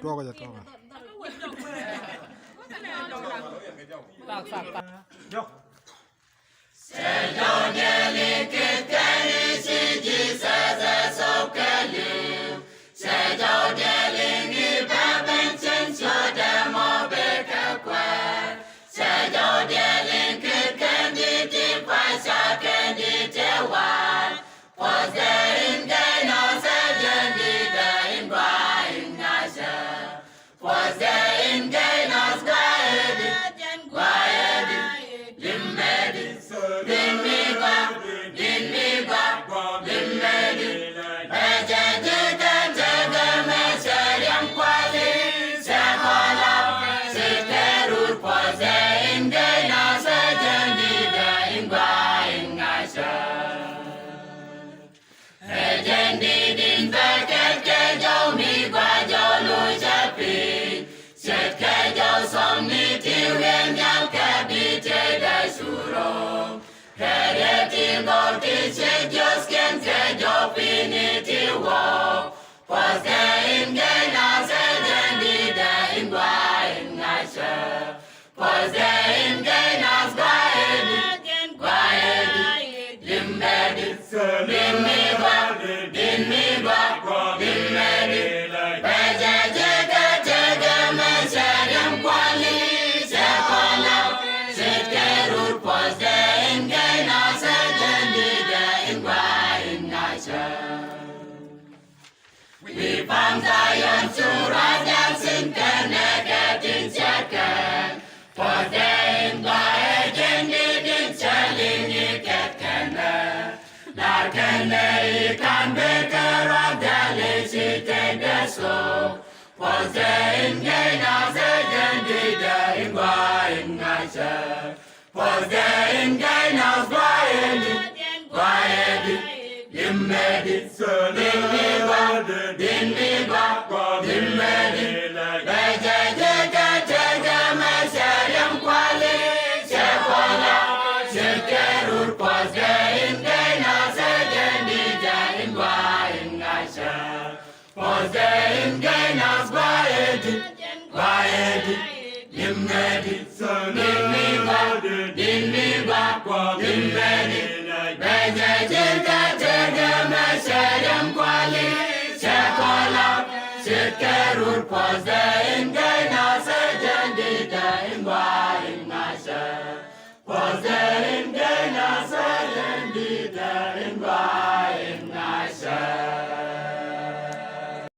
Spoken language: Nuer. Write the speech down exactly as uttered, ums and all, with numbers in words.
Tuɔɔkä jɛ, tuɔɔkä. Ɛ jɛn di̱t in bɛ kɛt kɛ jɔw mi gɔaa jɔw lo̱cɛ piny. Ce̱tkɛ jɔw sɔm ni ti wi̱i̱ nhial kɛ bi tëëdɛ curɔ. Kɛ riet ti gɔw ti ciek jiɔthkiɛn kɛ jɔw piny ni ti wä. Puɔ̱thkɛ in gɛy nath ɛ jɛn di̱t in gɔaa in ŋa̱cä. Puɔ̱thkɛ in gɛy nath gɔaa in di̱t, gɔaa in di̱t, di̱t mi gɔaa, di̱t mi gɔaa, di̱t mi di̱t. Bɛ jɛ ji̱ kɛ tëkɛ mɛ cɛ riɛm kuali cɛ kɔla. Ce̱tkɛ rut puɔ̱thkɛ in gɛy nath ɛ jɛn di̱t in gɔaa in ŋa̱cä. Wi̱i̱ pam Thayɔn cuŋ ruac nhial thi̱n kɛnɛ kɛ tin cɛtkɛn. Puɔ̱thkɛ in gɔaa ɛ jɛn di̱t in cɛ liŋ i̱ kɛt kɛnɛ. Lar kɛnɛ i̱ kan bekɛ ruac nhial i̱ ci tëkdɛ thok. Puɔ̱thkɛ in gɛy nath ɛ jɛn di̱t in gɔaa in ŋa̱cä. Puɔ̱thkɛ in gɛy nath gɔaa in di̱t, gɔaa in di̱t, di̱t mi di̱t, di̱t mi gɔaa, di̱t mi gɔaa, di̱t mi di̱t. Bɛ jɛ ji̱ kɛ tëkɛ mɛ cɛ riɛm kuali cɛ kɔla. Ce̱tkɛ rut puɔ̱thkɛ in gɛy nath ɛ jɛn di̱t in gɔaa in ŋa̱cä. Puɔ̱thkɛ in gɛy nath gɔaa in di̱t, gɔaa in di̱t, di̱t mi di̱t, di̱t mi gɔaa, di̱t mi gɔaa, di̱t mi di̱t. Bɛ jɛ ji̱ kɛ tëkɛ mɛ cɛ riɛm kuali cɛ kɔla. Ce̱tkɛ rut puɔ̱thkɛ in gɛy